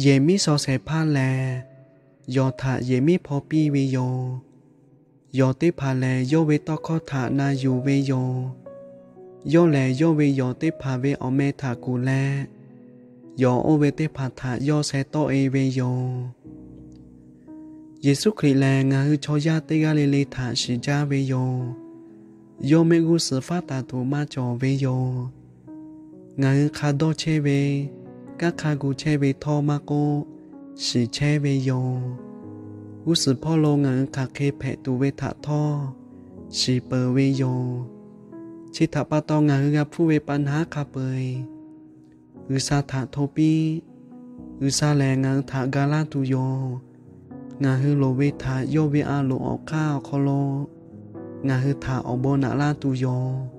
Yehˬ miˉ shaw shehˍ hpaˇ lehˬ, yawˬ htaꞈ yehˬ miˉ hpaw piˇ ve yoˬ. Yawˬ teˇ hpaˍ lehˬ, yawˇ ve tawˇ hkawˇ htaꞈ na yuˬ ve yoˬ. Yawˇ lehˬ, yawˇ ve yawˬ teˇ hpaˍ ve awˬ meh htaꞈ kuˬ leh, yawˬ oˇ ve teˇ hpaˍ htaꞈ yawˇ sheh tawˆ e ve yoˬ. Yeˍsuˆ Hkriꞈ lehˬ, ngaˬ hui chaw yaˇ teˇ g'aˇ le le htaꞈ shiˍ jaˇ ve yoˬ. Yawˇ mehˆ g'uˇ suhˍ faˉ taˍ tuˬ maˇ cawˬ ve yoˬ. Ngaˬ hui hk'a dawˇ chehˇ ve, kanˉ hk'a gu chehˇ ve htawˇ maˇ k'oˆ, shiˍ chehˇ ve yoˬ. G'uˇ suhˍ hpawˇ lo ngaˬ hui hk'aˬ hk'e hpehꞈ tuˬ ve htaꞈ htawˇ shiˍ peuˬ ve yoˬ. Chi htaꞈ pa taw ngaˬ hui g'a hpuˇ ve pa naˉ hk'a peu-eˬ G'uiˬsha htaꞈ hto piˇ. G'uiˬsha lehˬ, ngaˬ hui htaꞈ ga laˇ tuˬ yoˬ. Ngaˬ hui loˍ ve htaꞈ yawˇ ve a loˍ awˬ hk'aˇ awˬ hk'aw lo ngaˬ hui htaꞈ awˬ bon naꞈ laˇ tuˬ yoˬ.